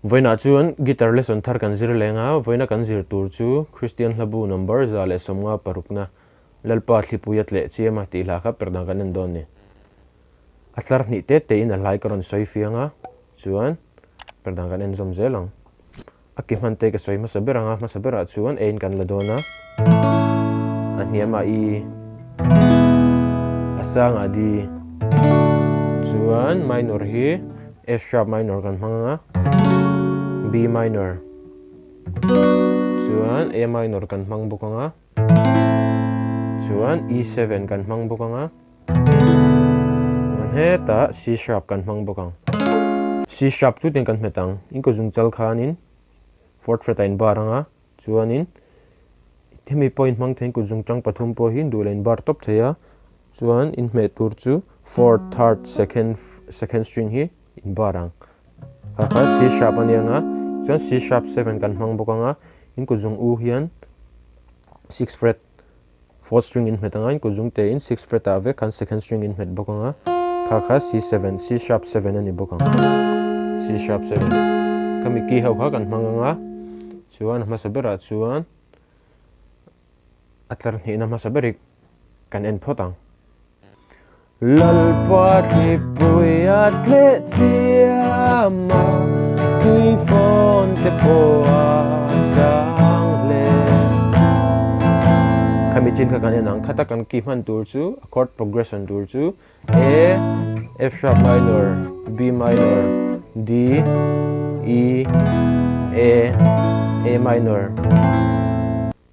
Vawiinah chuan guitar lesson thar kan zir leng a, vawiina kan zir tur chu Kristian hlabu number 156 na Lalpa thlipui a tleh chiam a tih hla kha perh dan kan en dawn a ni. A tlar hnih te tein a hlai ka rawn sawi fiang a, chuan perh dan kan en zawm zel ang. A ki hman te ka sawi hmasa ber ang a, hmasa berah chuan ein kan la dawn a, a hniamah i, a sangah d, chuan minor hi F sharp minor kan hmang ang a, B minor, chuan A minor kan hmang bawk ang a, chuan E7 kan hmang bawk ang a, chuan hetah C sharp kan hmang bawk ang. C sharp chu tiang kan hmet ang, in kaw zung chal khanin fourth fret a in bar ang a, chuanin hemi pawh in hmang thei in kut zung tang pathum pawh hi duh leh in bar tawp thei a, chuan in hmeh tur chu fourth, third, second, second string hi in bar ang. Kha kha C sharp a ni ang a, chuan C sharp seven kan hmang bawk ang a, in kut zung u hian six fret fourth string in hmet ang a, in kut zung te in six fret ah vek khan second string in hmet bawk ang a, kha kha C seven, C sharp seven a ni bawk ang, C sharp seven. Khami key ho kha kan hmang ang a, chuan a hmasa berah chuan a tlar hnihna hmasa ber hi kan en phawt ang. Lalpa thlipui a tleh chiam a, tui fawn te pawh a sang hle. Khami chin kha kan en ang, khata kan key hman tur chu, a chord progression tur chu A, F sharp minor, B minor, D, E, A, A minor.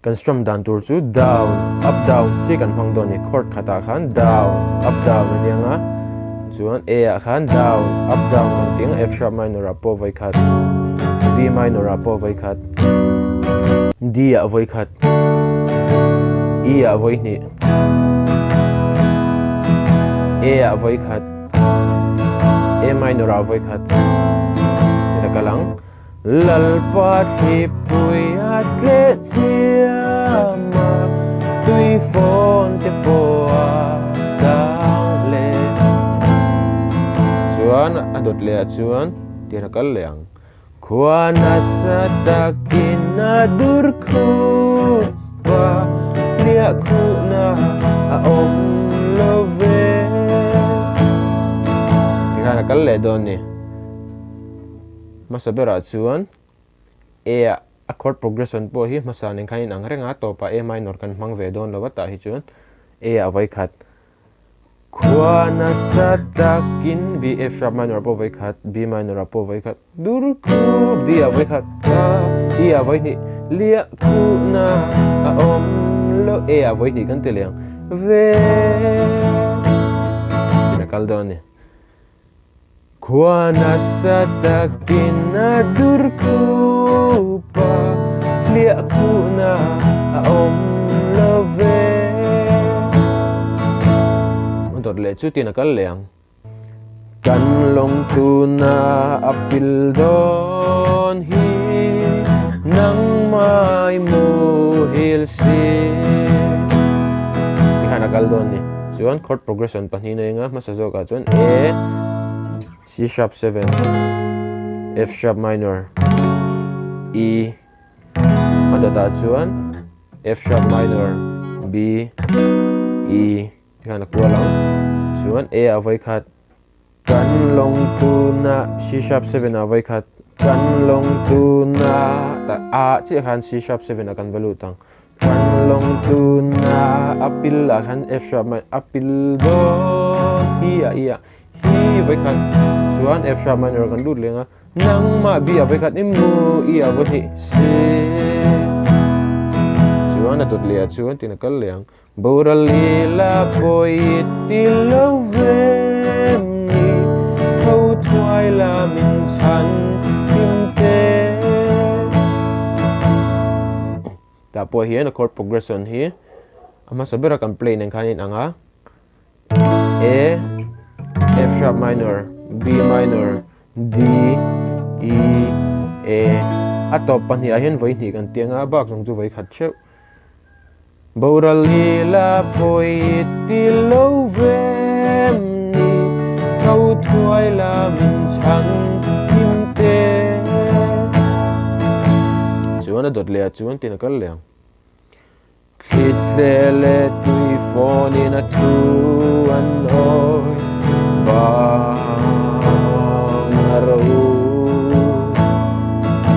Kan strum dan tur chu down, up down chi kan hmang dawn a ni. Chord khatah khan down, up down a nia nga. Chuan A ah khan down, up down kan tih ang F sharp minor ah pawh vawi khat, B minor ah pawh vawi khat, D ah vawi khat, E ah vawi hnih, A ah vawi khat, A minor ah vawi khat. Heta kal ang. Lalpa thlipui a tleh chiam a, tui fawn te pawh a sang hle. Chuan a dawt leh ah chuan tian a kal leh ang. Khua nasa takin a dur khup a, hliah khuhna a awm lo ve. Tikhan a kal leh dawn ni. Hmasa berah chuan A ah a chord progression pawh hi hmasa nen khan inang reng a, tawpah A minor kan hmang ve dawn lo a, tah hi chuan A ah vawi khat khua nasa takin B F sharp minor ah pawh vawi khat, B minor ah pawh vawi khat, dur khup D ah vawi khat, E ah vawi hnih, liah khuhna a awm lo, A ah vawi hnih kan ti leh ang, ve tiin a kal dawn a ni. Khua nasa takin a dur khup a, hliah khuhna a awm lo ve. A dawt leh chu tiin a kal leh ang. Kan lawng tuna a pil dawn hi nangmai muhil si. Tikhan a kal dawn ni. Chuan chord progression pahnih nei anga hmasa zawkah chuan A, C sharp 7, F sharp minor, E, a dawtah chuan F sharp minor, B, E tikhan a kual ang. Chuan A ah vawi khat kan lawng tuna C sharp 7 ah vawi khat kan lawng tuna tah A chiah khan C sharp 7 ah kan va lut ang. Kan lawng tuna a pil ah khan F sharp mai a pil dawn hi a i a hi vawi khat chuan F sharp minor kan lut leng a nangmah B ah vawi khat i mu i ah vawi hnih C chuan a dawt leh ah chuan tin a kal leh ang boral ila pawi ti lo vem ni tho thuai la min chhan hlim che. Tah pawh hian a chord progression hi a hmasa bera kan play nen khan a inang a, A, F sharp minor, B minor, D, E, A. A tawp pahnih ah hian vawi hnih kan ti ang a, a bak zawng chu vawi khat theuh. Boral ila pawi ti lo vem ni, tho thuai la min chhan him te. Chuan a dawt leh ah chuan tin a kal leh ang. Thli tle leh tui fawnin a thu an awi vang a ro.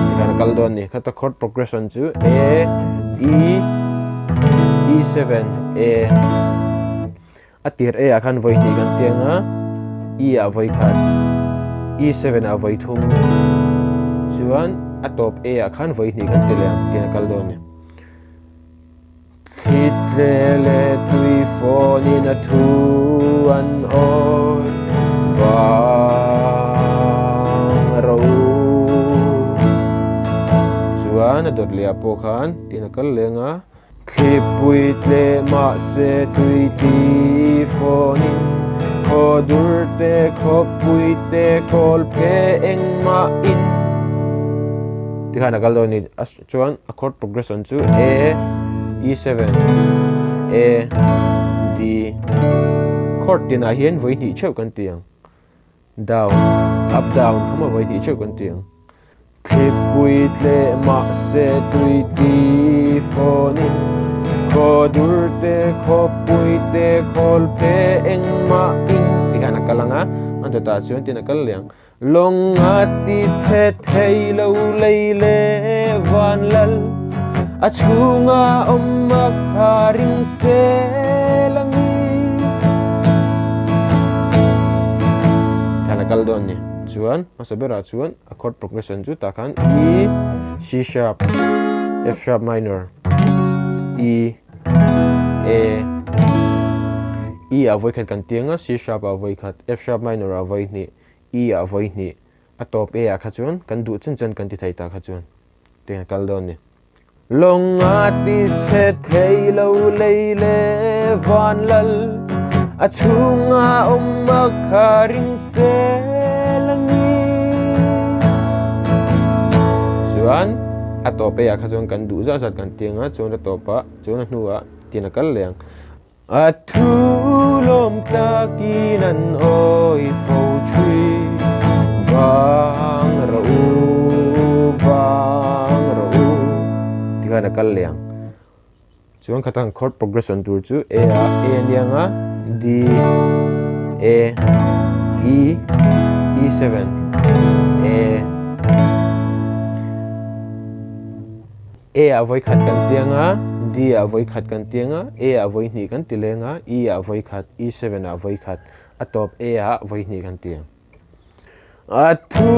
Tikhan a kal dawn a ni. Khata chord progression chu A, E, E7, A. A tir A ah khan vawi hnih kan ti ang a, E ah vawi khat, E7 ah vawi thum, chuan a tawp A ah khan vawi hnih kan ti leh ang tiin a kal dawn a ni. Thli tle leh tui fawnin a thu an awi vang a ro. Chuan a dawt leh ah pawh khan tiin a kal leng a. Thlipui tle mahse tui ti fawnin khaw dur te khawpui te kawl phe engmah in tikhan a kal dawn a ni a chuan a chord progression chu A E7 A D chord tinah hian vawi hnih theuh kan ti ang down up down khama vawi hnih theuh kan ti ang. Thlipui tleh mahse tui ti fawnin khaw dur te khawpui te khawl phe engmah in ti khan a kal ang a, a dawtah chuan tin a kal leh ang. Lawng a ti chhe thei lo lei leh van lal a chhunga awm a kha ring sel ang i. Khan a kal dawn a ni. Chuan hmasa berah chuan a chord progression chu tah khan E, C sharp, F sharp minor, E, A, E ah vawi khat kan tiang a, C sharp ah vawi khat, F sharp minor ah vawi hnih, E ah vawi hnih, a tawp A ah kha chuan kan duh chen chen kan ti thei ta kha chuan tiang a kal dawn a ni. Lawng a ti chhe thei lo lei leh van lal a chhunga awm a kha ring sel a ni. Chuan a tawp eiah kha chuan kan duh zat zat kan ti ang a, chuan a tawpah chuan a hnuah tin a kal leh ang. A thu lawm tlakin an awi fo thin Vang rawh u, vang rawh u tikhan a kal leh ang. Chuan khatang chord progression tur chu A ah A a nia ang a, D, A, E, E7, A. A ah vawi khat kan ti ang a, D ah vawi khat kan ti ang a, A ah vawi hnih kan ti leng a, E ah vawi khat, E7 ah vawi khat, a tawp A ah vawi hnih kan ti ang. A thu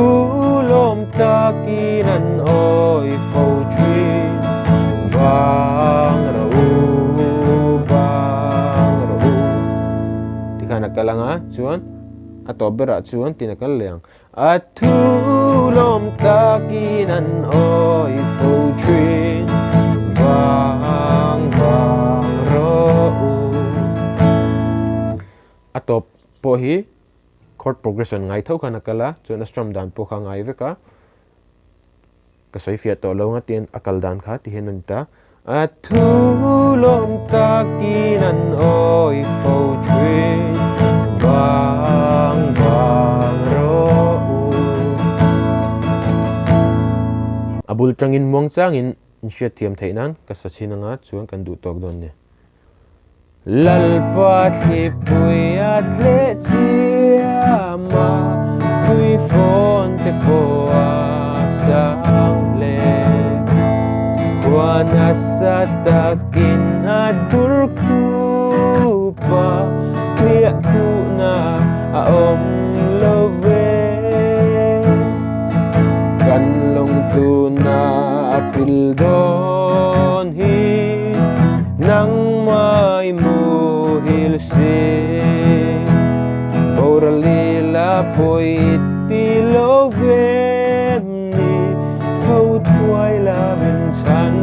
lawm takin an awi fo thin, Bang rawh u, bang rawh u. Tikhan a kal ang a, chuan a tawp berah chuan tin a kal leh ang. A thu lawm takin an awi fo thin vang vang rawh u. A tawp pawh hi chord progression ngai tho khan a kal a, chuan a strum dan pawh kha a ngai vek a, ka sawi fiah tawh lo ang a tiin a kal dan kha ti hian a ni ta. A thu lawm takin an awi fo thin vang vang rawh u. A bul tangin muang changin inhriat thiam theih nan ka sa chhin anga chuan kan duh tawk dawn nia. Lalpa thlipui a tleh chiam a, tui fawn te pawh a sang hle. Khua nasa takin a dur khup a, hliah khuhna a awm lo ve. Kan lawng tuna a pil dawn hi nangmah i muhil si. Boral ila pawi ti lo vem ni, tho thuai la min chhan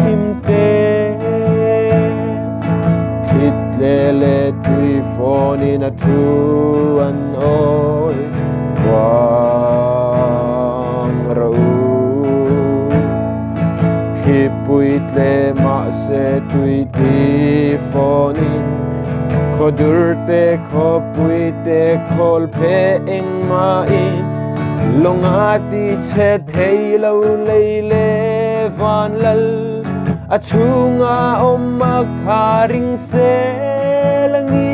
him te. Thlit tle leh tui fawnin a thu an awi vang rawh u. Thlipui tle mahse tui ti fawnin khaw dur te khawpui te khawl phe engmahin lawng a ti chhe thei lo lei leh. leh van lal a chhunga awm a kha ring sel a ni.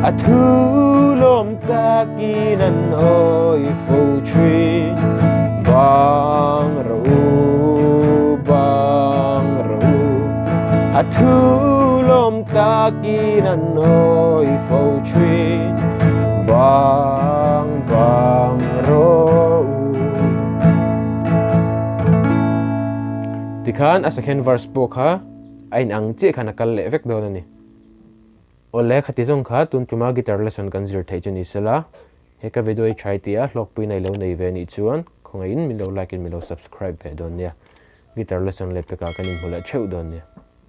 A thu lawm takin an awi fo thin bang rawh u bang rawh u a thu lawm takin an awi fo thin bang bang rawh u. Tikhan a second verse pawh kha a inang chiah khan a kal leh vek dawn a ni. Awle, khati zawng kha tun tuma guitar lesson kan zir theih chu ni sela, he ka video hi try tia hlawkpui nei lo nei ve anih chuan khawngaihin min lo like in min lo subscribe ve dawn nia. Guitar lesson leh pekah kan inhmu leh theuh dawn nia.